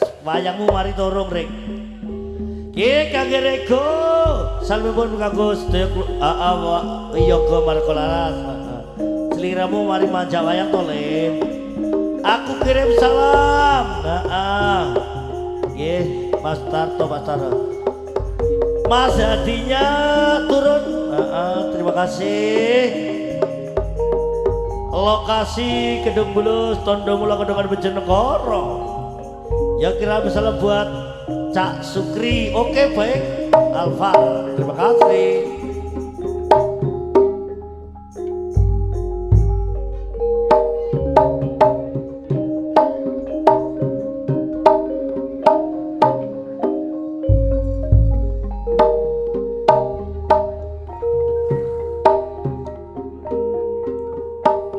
Wayangmu mari turung Rik. Ki kangge Rego, salamipun kanggo sedaya yoga marga laras. Sliramu mari manja wayang to, Le. Aku kirim salam. Heeh. Nggih, Mas Tarto, Mas Tarto. Mas Hadinya turun. Heeh, terima kasih. Lokasi Kedung Bulus, Tondomulo, Kedungan Bojonegoro. Ya kira misalnya buat Cak Sukri. Oke, baik. Alfa, terima kasih.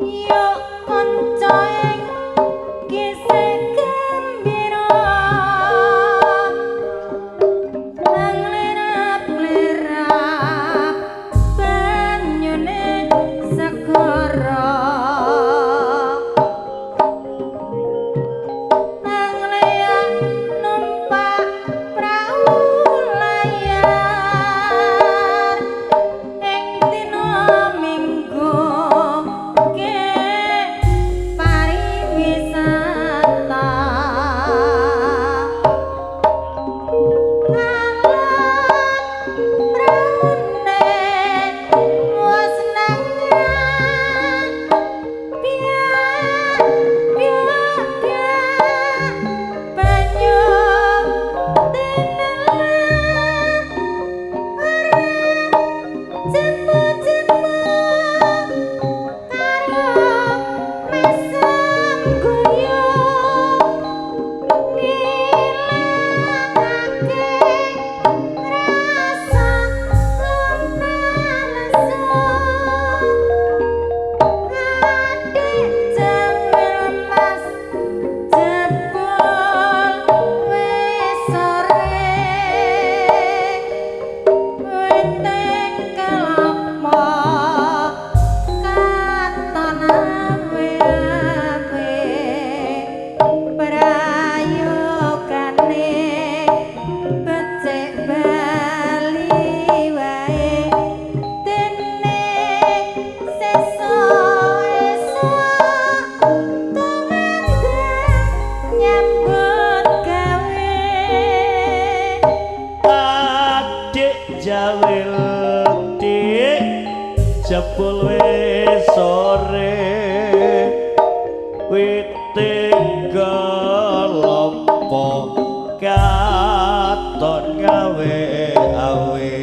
Yo kanca ing kisih gembira nang lerap-lerap banyune segara nang leak numpak prau layar ing dina Minggu ke pariwisata alat praune wis nang biak biak biak banyu tinela ora jemu-jemu karo mesem guyu ngilangake rasa lesu. Adik Jawil Mas jebul wis sore weteng kelapa katon awe-awe prayogane becik bali wae dene sesuk esuk tumandang nyambut gawe. Adik Jawil dik jebul wis sore wite kelopo katon gawe awe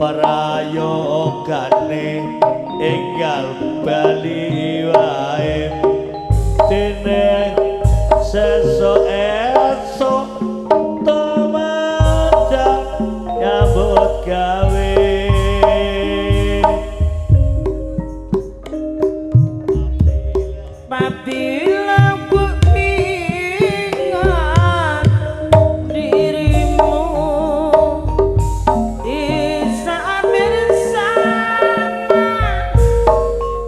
prayogane enggal bali wae dene sesuk esuk tumandang nyambut gawe. Apabila ku ingat dirimu di saat bersama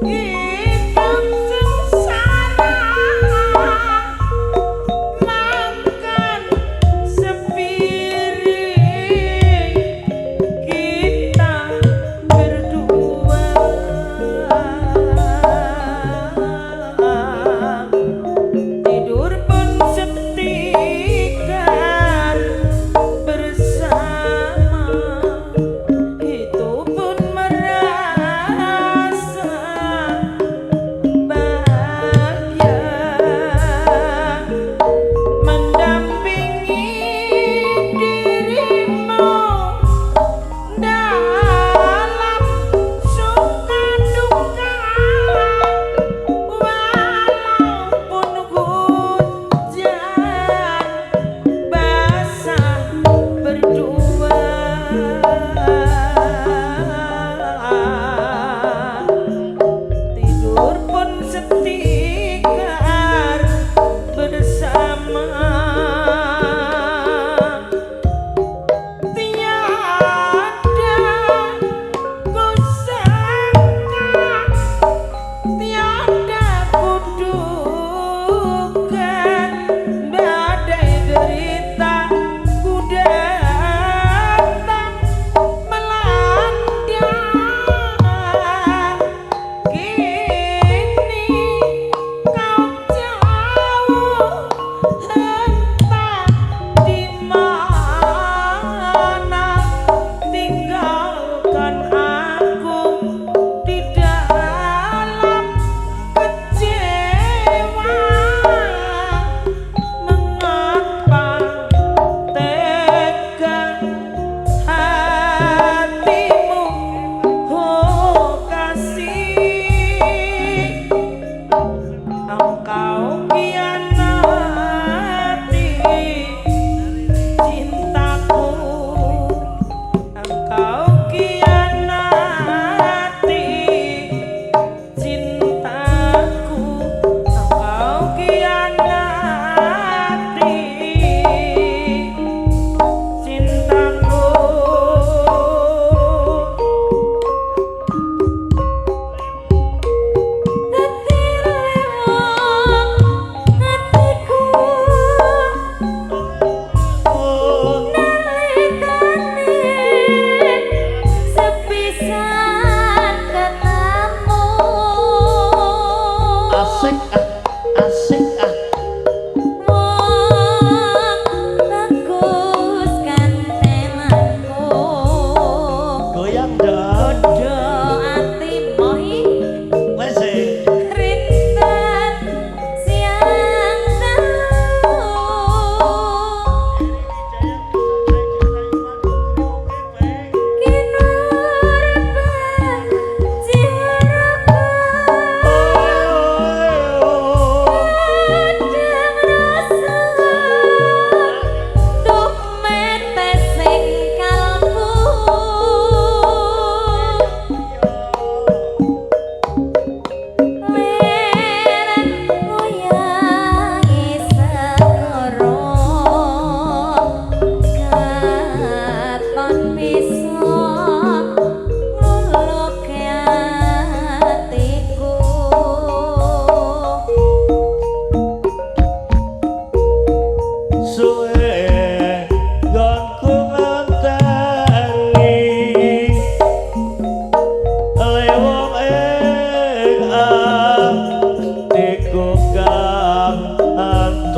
hidup sengsara.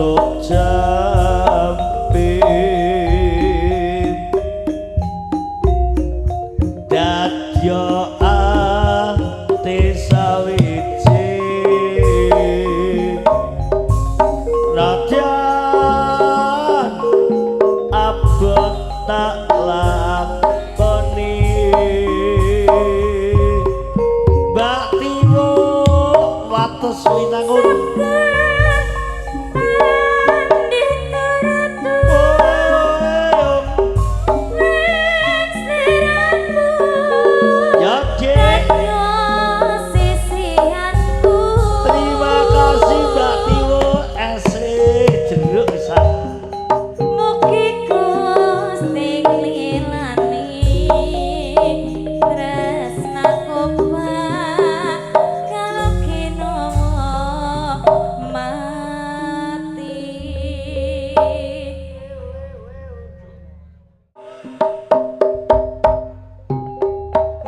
Getuk jampi dadya ati sawiji radyan abot tak lakoni Mbak Tiwo wates winangun. Ya Dek, terima kasih Mbak Tiwo ese jeruk bisa. Mugi Gusti nglilani tresnaku bakal kinowo mati.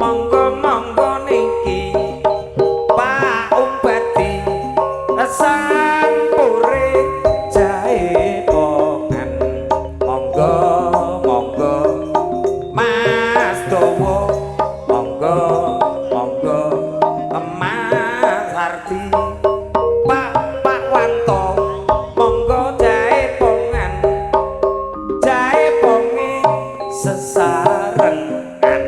Monggo monggo niki Pak Umbati sampure jaepongan. Monggo monggo Mas Dowo, monggo monggo Mas Hardi, Pak Pak Wanto, monggo jaepongan, jaeponge sesarengan.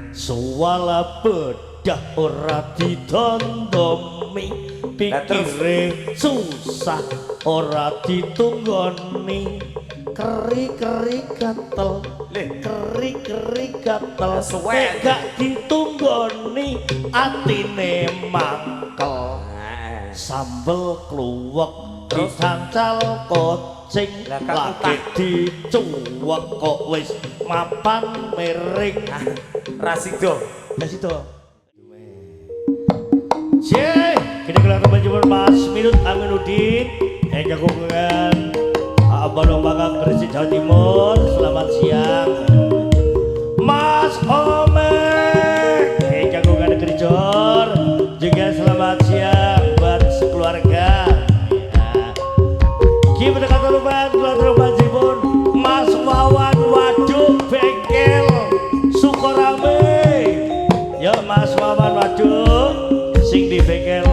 Suwala bedah ora didondomi, pikire susah ora ditunggoni, keri-keri gatel, keri-keri gatel, Suwe. nek gak ditunggoni atine mangkel. Sambel kluwek dicancal kucing, Lah, kak lagi dicuwek kok wis mapan miring. Rasido. Lah situ. Cie, kita kelihatan berjumpa Mas Minut Aminuddin yang kagungan Abang Bakang Gresik Jawa Timur. Selamat siang. Mas Omek yang kagungan Negeri Jor juga selamat siang buat sekeluarga. Ya. Ki pendekatan lupa keluarga pun Mas Wawan Waduk Bengkel Sukorame. Ya Mas Wawan Waduk sing di bengkel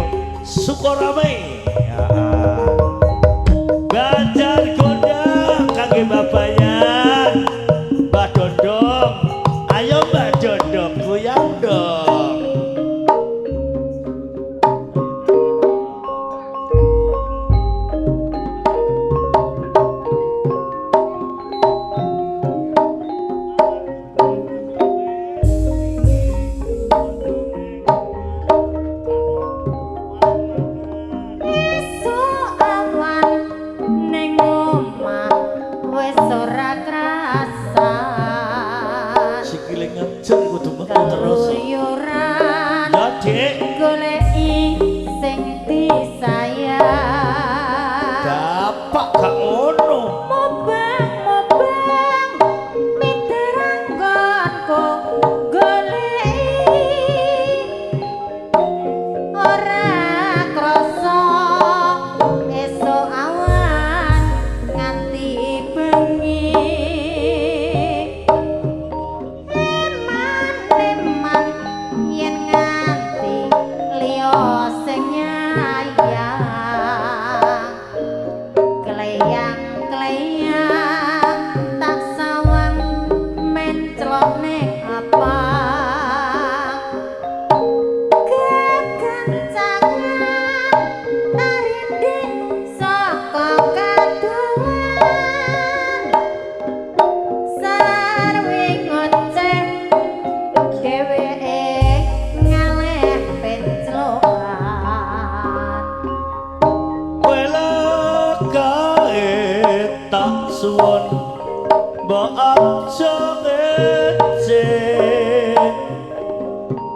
Sukorame. Ya. Banjar gondang kangge babayan Mbah Dondong. Ayo Mbah Dondong goyang dong. Esuk awan ning omah wis ora krasan. Sikile ngejer kudu metu terus. Keluyuran Ya Dik, goleki sing disayang. dapak gak ngono. Mubeng-mubeng miteranggonku goleki ora krasa esuk awan nganti bengi. Eman-eman yen nganti liya sing nyayang, kleyang-kleyang tak sawang menclok ning apang. Kekencangan tarinding saka kadohan, sarwi ngoceh dheweke ngalih penclokan. Welakae tak suwun mbok aja ngece.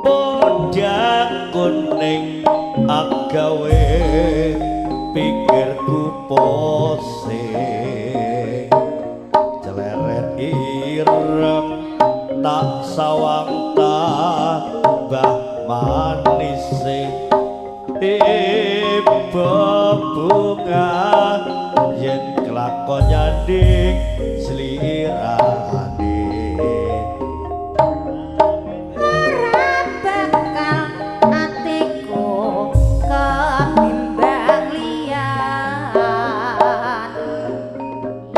Podang kuning agawe pikirku posing. Celeret ireng tak sawang tambah manise. Tiba bunga yen mangko nyanding slirane. Ora bakal atiku ketimbang liyan,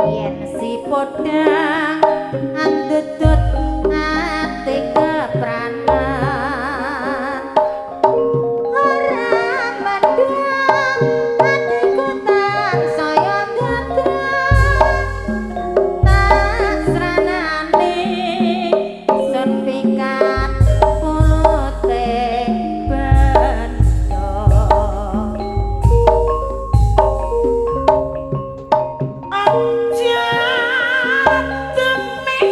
yen si podang andudut ati kepranan. Ora mendang atiku tansaya dadak, tak sranane sun pikat pulute bendo. Aja demi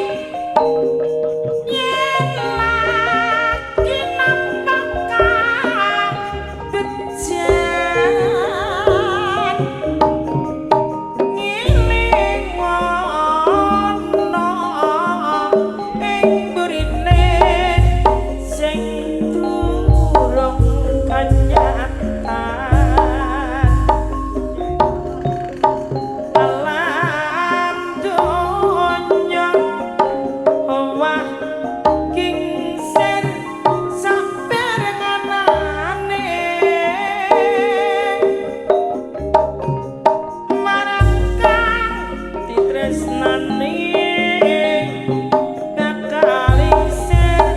yen lagi nampak kabejan, ngiling ana ing burine sing durung kanyatan. Alam donya wah kingsir saperenganane, marang kang ditresnani bakal ingsir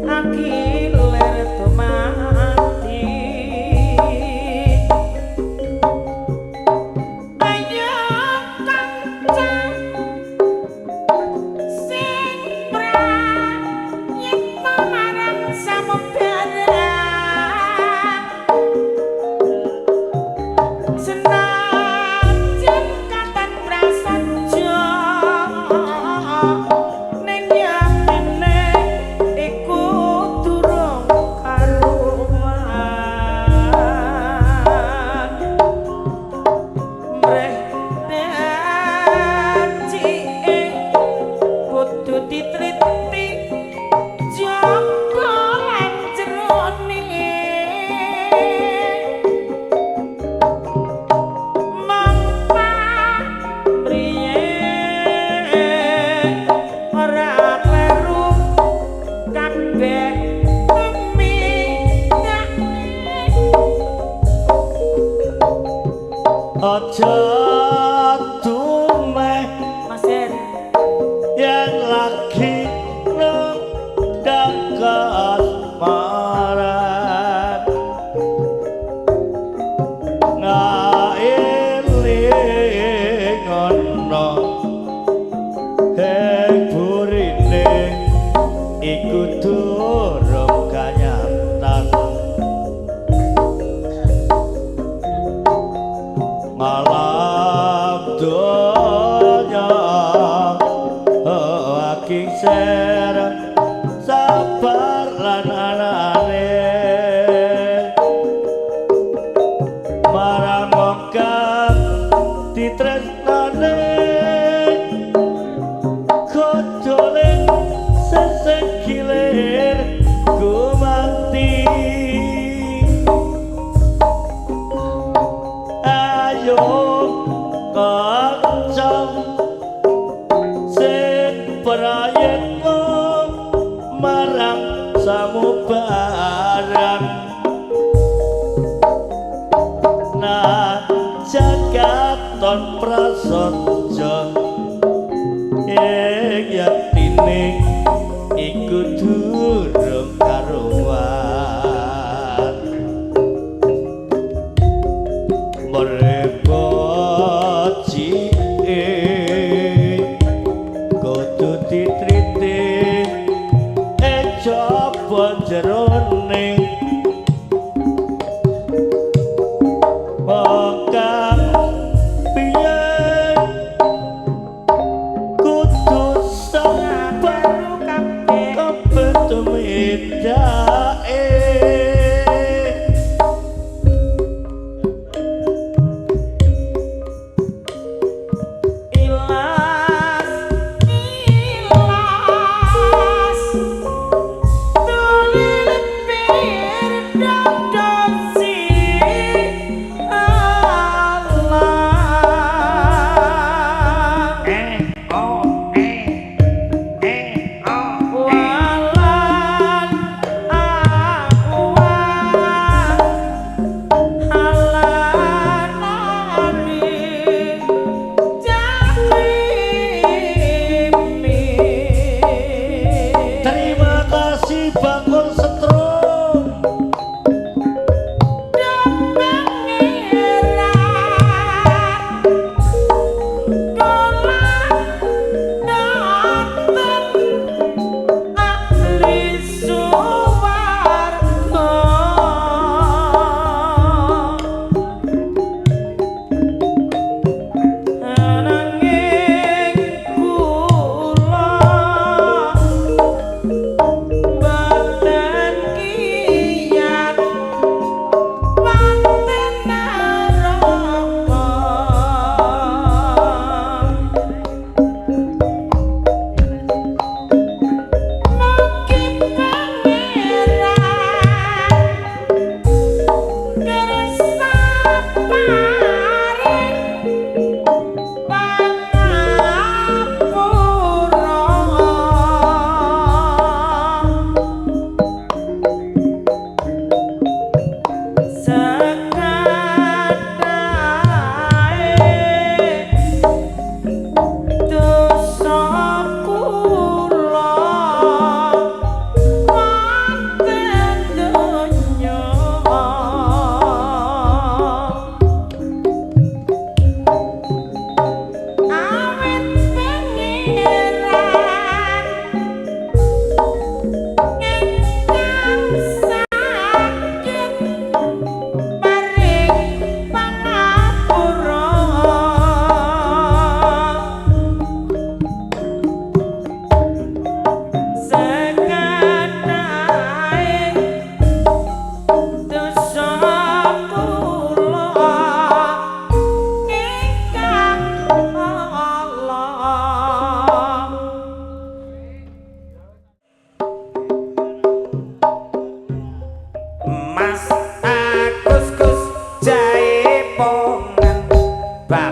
akiler dumati. Ayo kanca sing prayitna marang samubarang, senajan katon prasaja ning yatine iku durung karuan. Mreh dacike kudu ditriti jaba lan jerone, mangpa mriye ora kleru kabeh tumindake. Aja dumeh Mas En, yen lagi nendang kasmaran, ngaeling ana ing burine iku durung kanyatan. Malam donya aking ser sabar lan anane, marang wong kang ditresnane kojole sesek gilir gumanti. Ayo kanca sing prayitna marang samubarang, najan katon prasaja ing yatine iku durung karuan. Mrepocike kudu ditriti ejaba jerone, kang piye kudu sabar.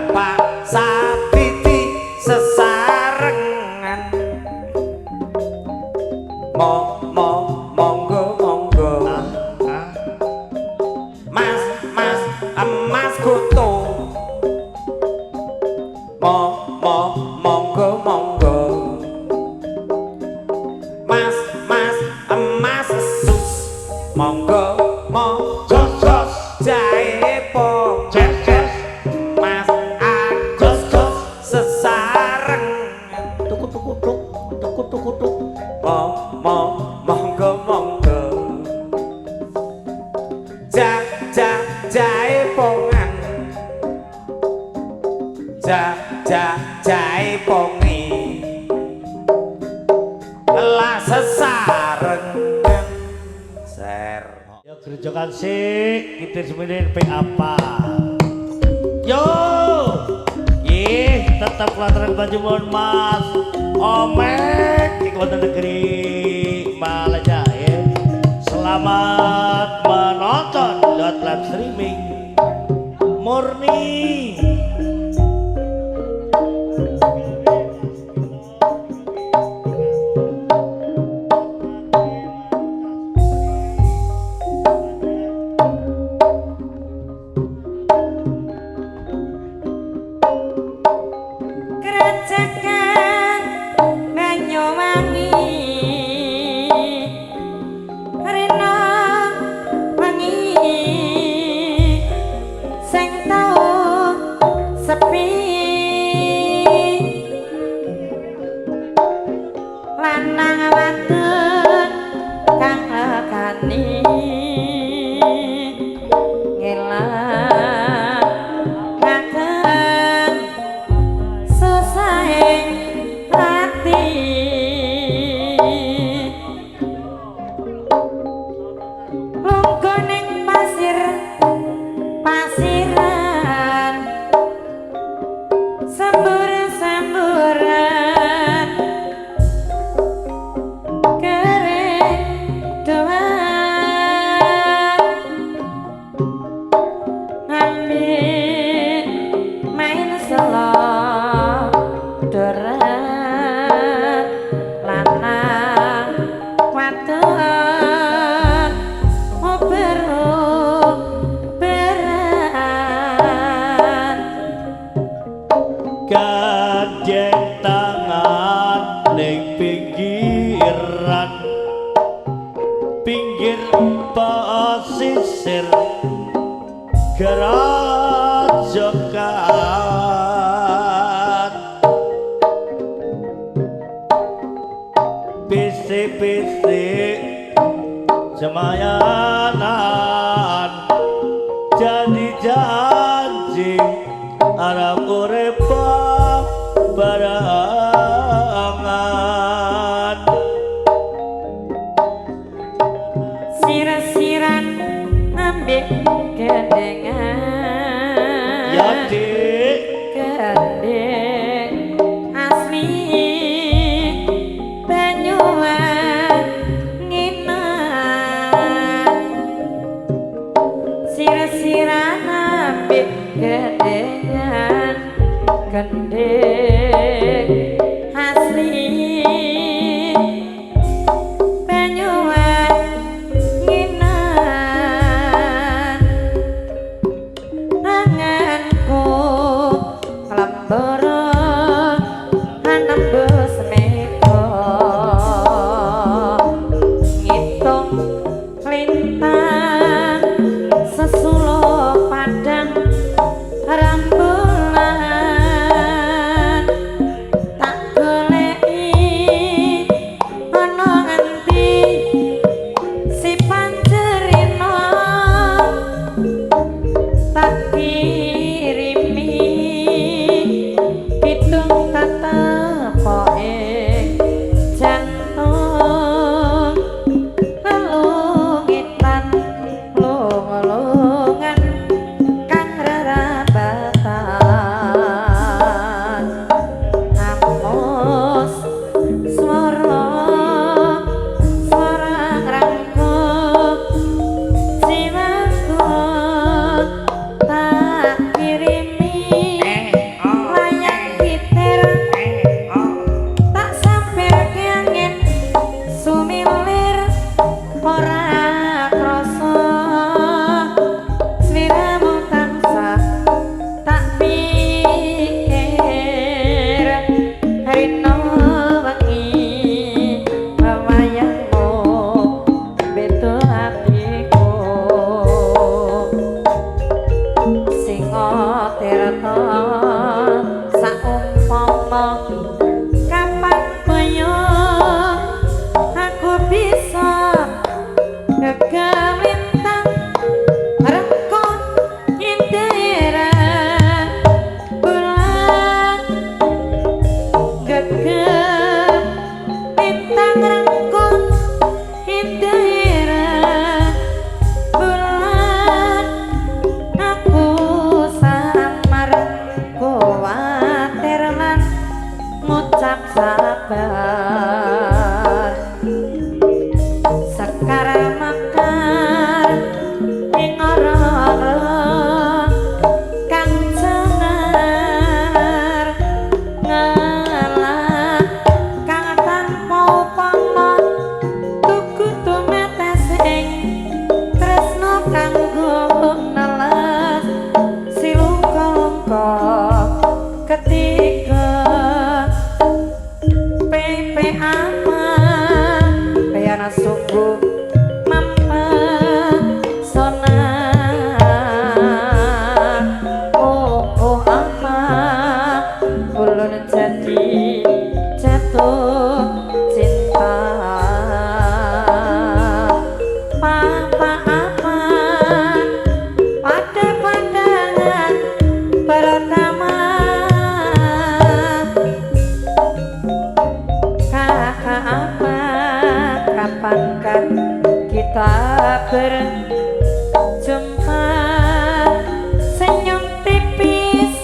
Bapak Sabiti sesarengan. Mo mo monggo monggo. Ah, ah. Mas mas emas kutu. Mo mo monggo monggo. Mas mas emas sus. Monggo mo Jos jos. jae po. Ces ces. Mas Agus Jos jos. sesarengan. Tuku tuku tuk. Tuku tuku tuk. Mo mo monggo monggo. Ja ja jae pongan. Ja ja jae pongi. Lah sesarengan. Ser. Yo gerejokan sik, kitir semene pe apa? Yo. Ih, tetap kelataran baju Mas. Omek di kota negeri Malaysia ya. Selamat menonton lewat live streaming. Murni. Krecekan Banyuwangi rina wengi sing tau sepi lanang wadon kang lekani ngelang ngaken susahing ati. Lungguh ning pasir pasiran sembur-semburan kering doan ngambil main selodoran lanang wadon uber-uberan. Gandeng tangan ning pinggiran pinggir pesisir gerajokan bisik-bisik jemayanan jadi janji arep urip barengan. Sir-siran ambek gendengan Ya dik. Gendeng asli Banyuwanginan sir-siran ambek gendengan gendeng asli Banyuwanginan tanganku lemboro anembus mega ngitung lintang sesulo padang rembulan. Kabar sekar mekar ing ora kang jenar ngelah kang tanpa upama tuku tumetes ing tresno kanggo neles silungka-lungka ketiga PP apa peyana sungguh mempesona. Oh oh apa ulun jadi jatuh cinta. Papa apa pada pandangan pertama. Kakak apa kapankah kita berjumpa. Senyum tipis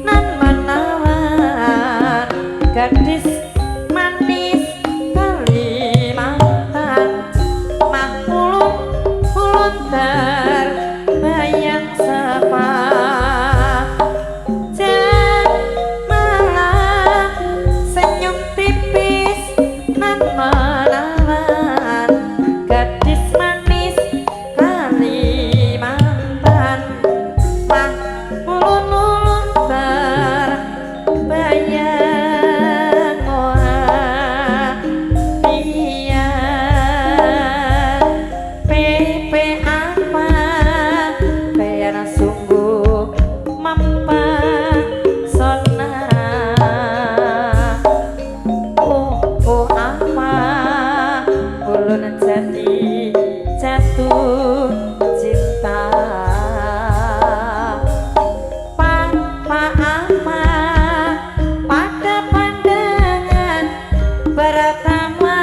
nan menawan gadis manis Kalimantan. Mah ulun ulun terbayang sepanjang malam. Senyum tipis nan menawan gadis manis Kalimantan. Mah ulun ulun terbayang wah iya. PP apa peyana sungguh mempesona. Oh oh apa ulun jadi jatuh cinta. Papa apa pada pandangan pertama.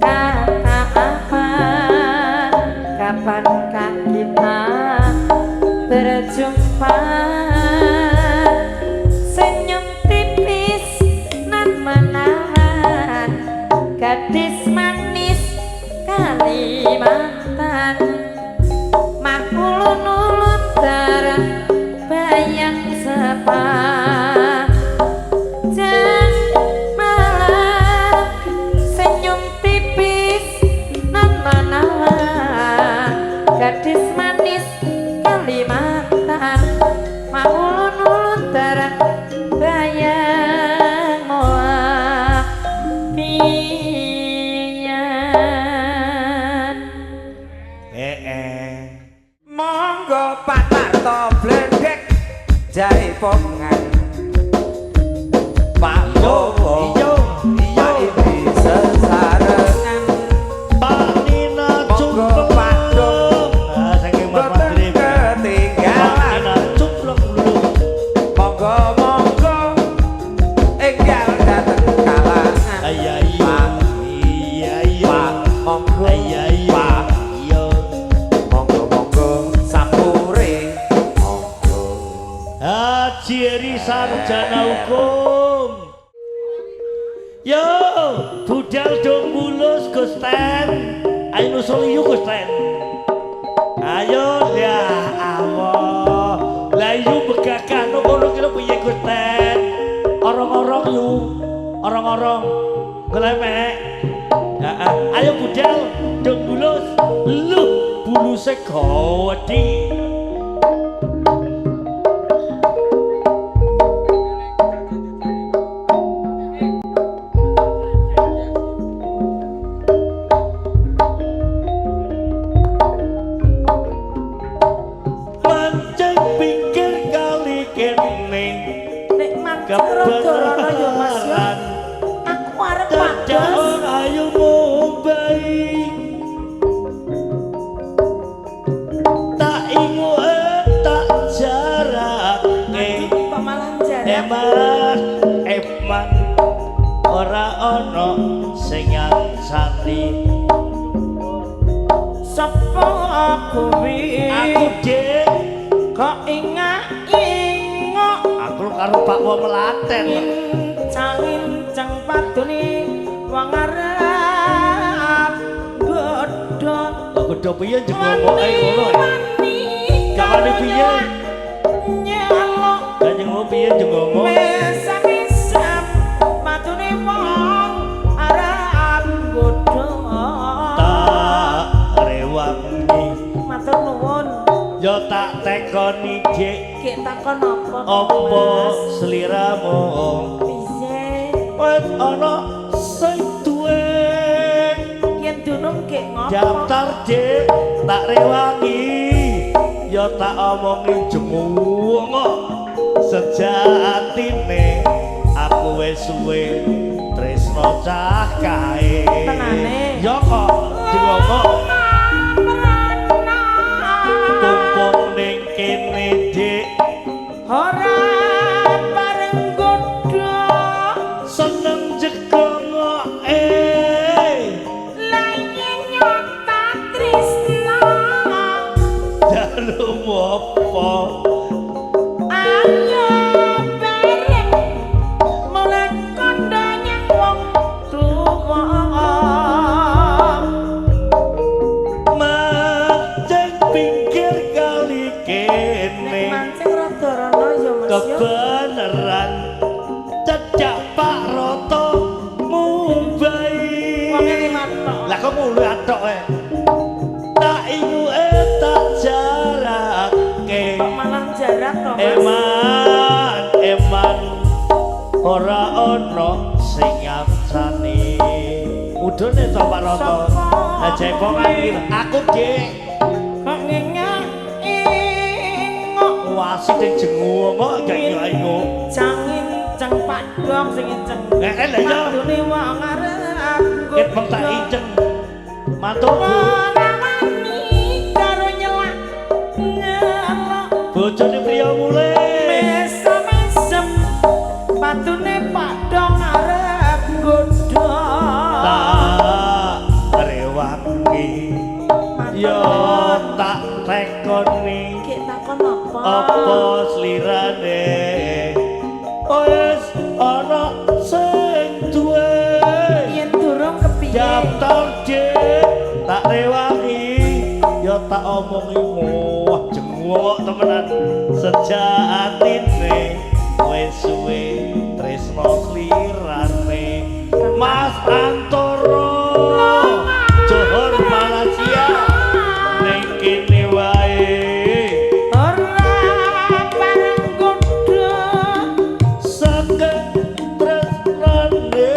Kakak apa kapankah kita berjumpa. Senyum tipis nan menawan gadis manis Kalimantan. Mah ulun ulun terbayang sepanjang malam. Senyum tipis nan menawan gadis manis Kalimantan. Mah ulun ulun terbayang moa pian. Eh. Monggo Pak Tarto bledek jaipongan. Pak Bowo Iya, iya. Pak Ibi sesarengan. Pak Nina Monggo, cumpleng. Pak Dong. Nah, saking Mas Boten Madrim. Pak ketinggalan. Nina cumpleng dulu. Monggo monggo enggal dateng kalangan. Iya iya. Pak. Iya iya. Pak monggo. Iya iya. Pak Iya. monggo monggo sampure monggo. Haji Eri sarjana hukum. Yo, budal dong bulus Gusten. Ayo nusul yuk Gusten. Ayo ya Allah. Lah yu begagah no kono ki lho piye Gusten? Orong-orong yu. Orong-orong. Glemek. Heeh. Ayo budal dong bulus. Luh, buluse gawedi. Mancing pinggir kali kene Nek mancing rada rono ya Mas ya. kebenaran Aku arep pados. Daun ayu mumbai tak ingu tak jarake Kok malah jarak. eman eman ora ana sing ngancani Sapa kuwi? aku dek Kok ingak ingok aku karo Pak Wo Melaten. Incang-incang padune wong arep godho. Lah godho piye jengoke ngono. Gak wani piye? Nyelok. Lah jengo piye jengomo? Mesam-mesam padune wong arep godho. Tak rewangi. Matur nuwun. Ya tak tekoni, Dik. Gek takon apa? Apa sliramu? Piye? Wis ana sing duwe. Yen dunung gek ngopo? Daftar, Dik, tak rewangi. Ya tak omongi jengowo. Sejatine aku wis suwe tresno cah kae. Tenane. Ya kok jengowo. Tumpung ning kene, Dik. Ora bareng godho. Seneng jegongoke. Lah yen nyata tresna. Dalu apa? Ayo bareng mulai kandha nyang wong tuwa. Mancing pinggir kali kene. Nek mancing rada rono ya Mas ya. Kebenaran cecak Pak Roto mumbai. Wonge liwat tok. Lah kok ngono atok e. Tak inguke tak jarake. Kok malah jarak to Mas? Eman eman ora ana sing ngancani. Mudune to Pak Roto. Sapa? Lah jaipongan iki aku, Dik. Kok ngengak ingok Wasi sing jengu kok gak ingu. Cangin-cang padong sing inceng. Lah iya. Padune wong arep Ket mong tak inceng. Mantu Bu. Ora wani karo nyelak nyelok. Bojone priya mulih. Mesem-mesem padune padong arep godho. Tak rewangi. Ya tak tekoni. Gek takon apa? Apa slirane? Wis ana sing duwe. Yen durung kepiye? Daftar Dik, tak rewangi. Ya tak omongi wah jenguk temenan. Sejatine wis suwe tresno slirane. Mas Antoro Johor Malaysia ning kene wae. Ora bareng godho. Saged tresnane.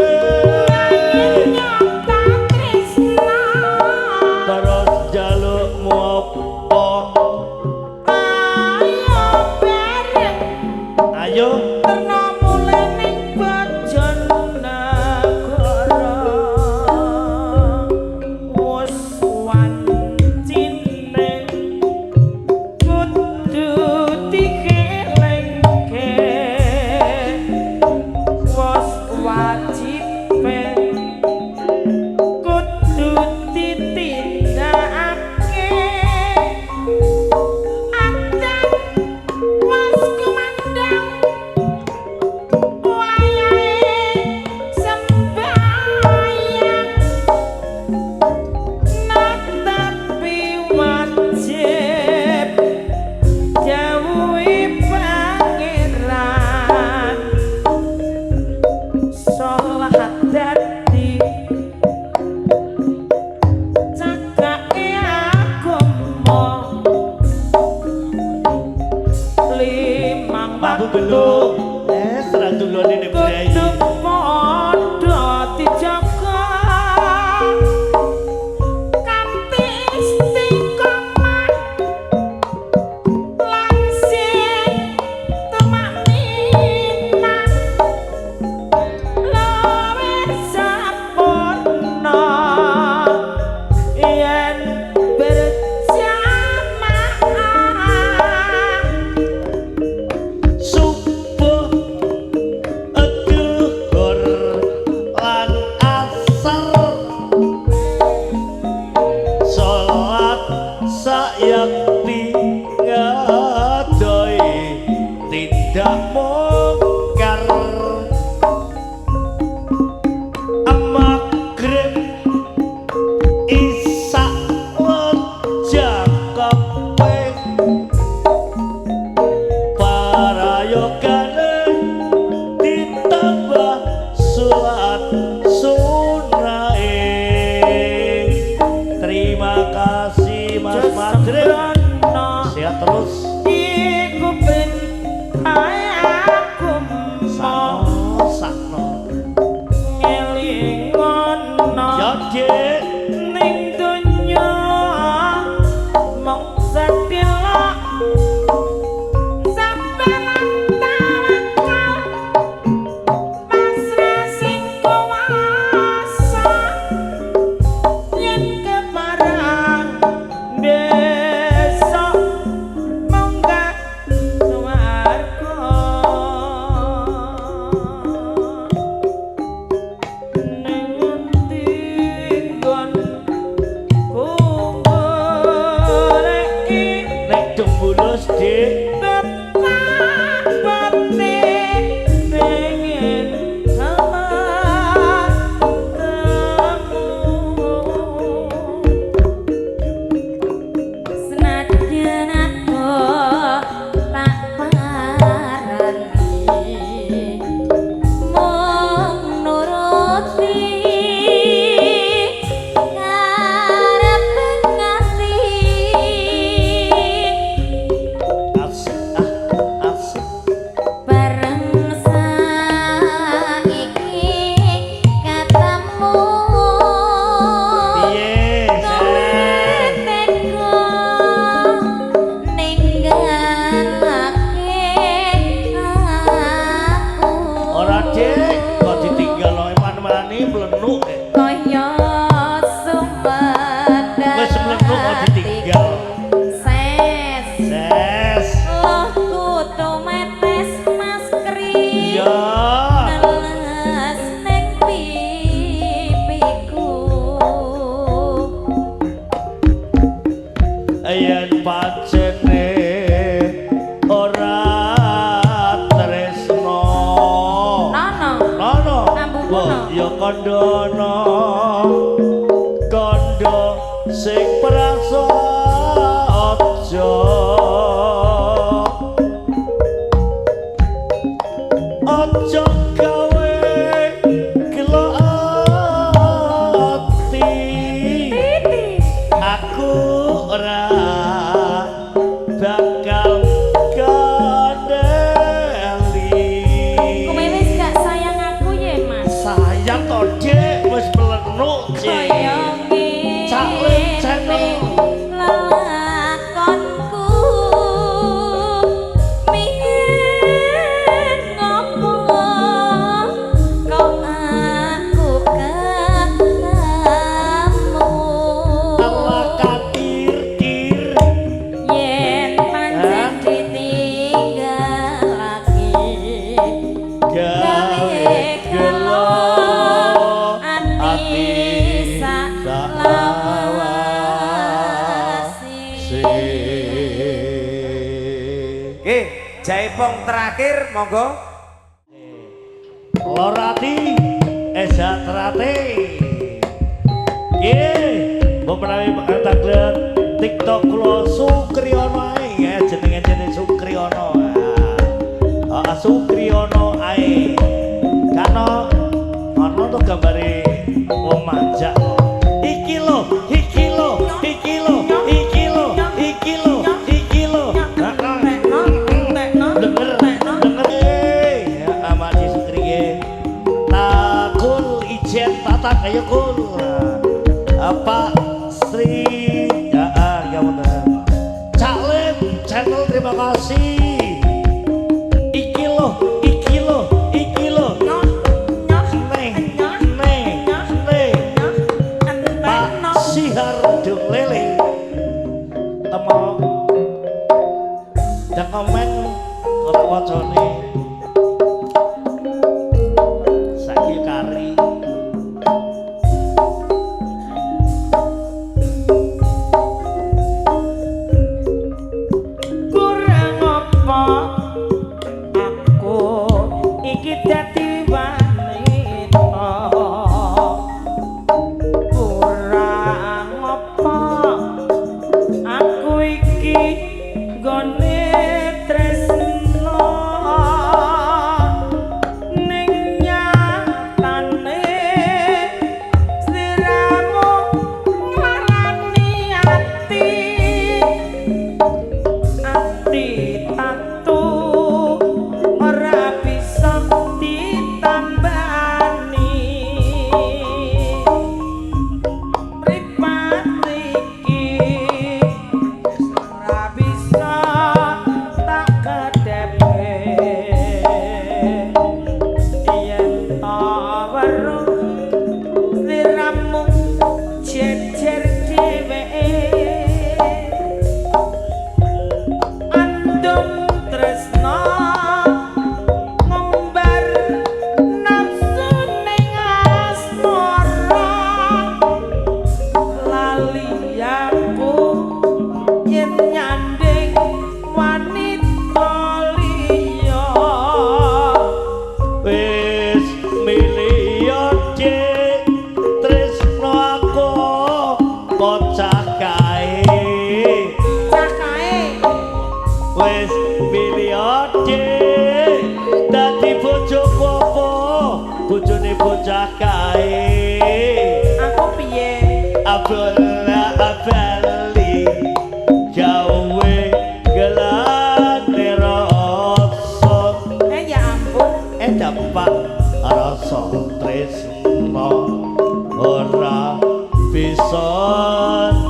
Yen nyata tresna. Terus jalukmu apa? Ayo bareng Ayo terna mulih ning Bojonegoro. Wis wancine kudu dikelengke. Wis wajibe kudu ditindakake. Adzan wis kumandhang wayahe sembahyang, netapi wajib dawuhe pangeran. Salat dadi cakake agama limang Mampu waktu belum? Serandulone nek Bray. kudu padha dijaga kanthi istiqomah lan sing tumakninah luwih sampurna yen berjamaah. Subuh, duhur lan asar, salat sayakti ngadoi tindak mung Sayogane ditambah sulat sunae. Terima kasih Mas Madrid. Sehat terus. Iku perintah aku mau Sakno, sakno. Ngelingono Ya, Dik. Ning donya mung sedhela sampeyan tawakal pasrah sing kuwasa yen keparang besok munggah swarga ning ngendi nggon ku goleki Nek dembulus, Dik. Betapa pengen ketemu. Senajan aku tak parani mung nuruti karepe ati. Asik, ah, asik. Bareng saiki ketemu Piye, kowe Sen? tega ninggalake aku. Ora, Dik, kok ditinggal wae man-mani mlenuk. Kaya sumedang Wis mlenuk kok ditinggal. Ses. Ses. Lohku tumetes Mas Kri. Iya. Neles ning pipiku. Yen pacene ora tresno. Nono. Nono. Ambu Wah, kono. ya kandhana. Kandha sing prasa aja. Aja gawe gelo ati. Aku ora bakal kandeli. Kowe wis gak sayang aku ya, Mas? Sayang to, Dik, wis mlenuk, Dik. Kaya Cak Lin Channel. Lelakonku miyen ngopo kok aku ketemu. Allah katir tir. Yen pancen ditinggalake Gawe gelo ati sak lawase. Nggih, jaipong terakhir monggo. Lorati Eza Terate. Nggih, mbok menawi taglet TikTok kula Sukriono ae ya, jenenge jenenge Sukriono. Ah, Sukriono ae. Kano ana to gambare wong manjak. Iki lho, iki lho, iki lho, iki lho, iki lho, iki lho. Heeh. Denger, denger. Ya, ama di Sukri nggih. Takul ijen tatak ayo kul. Apa Sri ya ah, ya bener. Cak Lim channel terima kasih. Iki loh, iki loh, iki loh. Neng, neng, neng. Pak Sihar Dung Lele. Temo. Dan komen ora wacane. Saiki kari. Kurang apa aku iki dadi wanita, kurang apa aku iki nggone tresno. bocah kae. Aku piye? Abola abali gawe gelane rasa. Eh, ya ampun. Eh, dapat rasa tresno ora bisa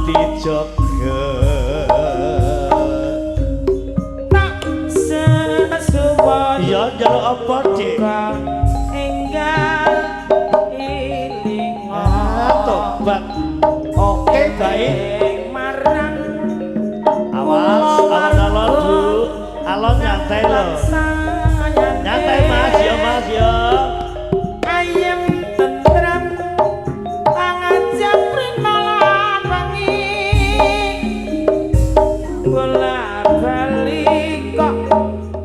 dijaga. Tak sesuwun. Ya njaluk apa, Dik? Enggal ilinga. Ah, tobat. Oke, baik. Ing marang Awas, alon-alon, Bu. Alon nyantai lho. Nyantai, Mas, ya, Mas, ya. Ayem tentrem pangajak rina lan wangi, bola bali kok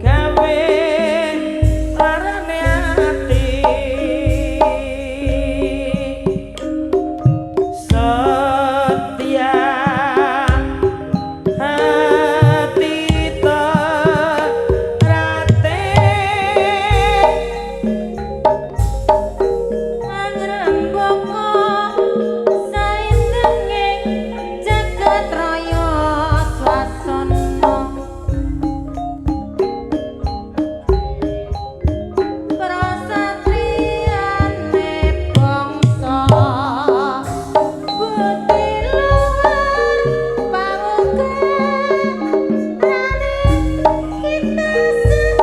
gawe larane ati. Setia hati terate. Angrembaka saindenging jagat raya swasana, prasatriyane bangsa budi luhur pawukarane kita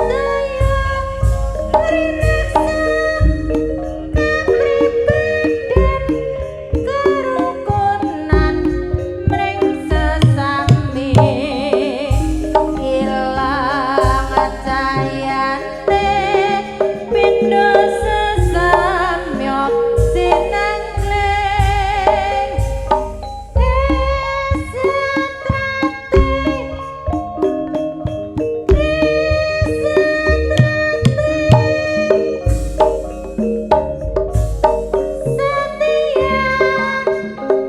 sedaya rinaksa kapribaden kerukunan mring sesami. Ilang cayane pindha sesamya sinangling esetrate. Setia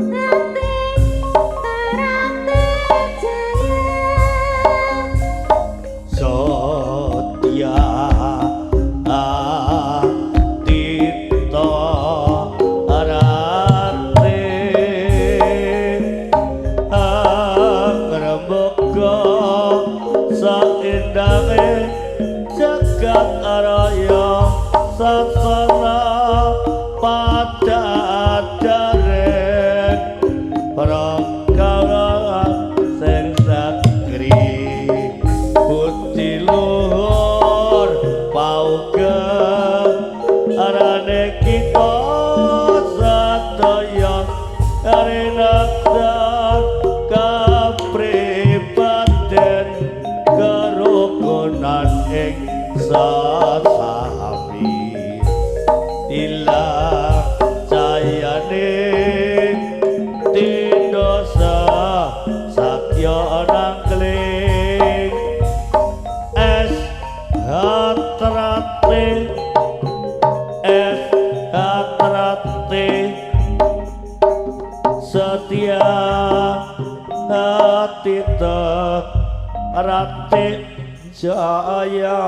hati terate jaya. Setia ati tarate angrembaka saindange jagat raya sasana padadaring perkara sing sakri budi luhur paugerane kita sadaya rinaksa kapribaden kerukunan ing sasami. Ilang cayane tindosa sakya nangkling es hatrate es hatrate setia hati terate jaya.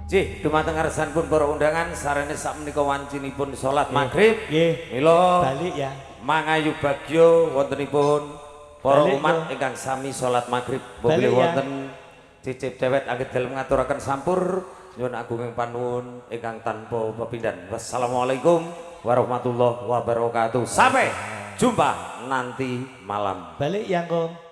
Jih, dumateng ngarsanipun para undangan sarene sakmenika wancinipun salat maghrib. Nggih. Mila Balik ya. Mangayu bagyo wontenipun para Balik, umat yo. Ingkang sami salat maghrib. Balik, Bilih ya. Wonten cicip cewet anggit dalem ngaturaken sampur nyuwun agunging panuwun ingkang tanpa pepindhan. Wassalamualaikum warahmatullahi wabarakatuh. Sampai jumpa nanti malam. Balik ya, Kong.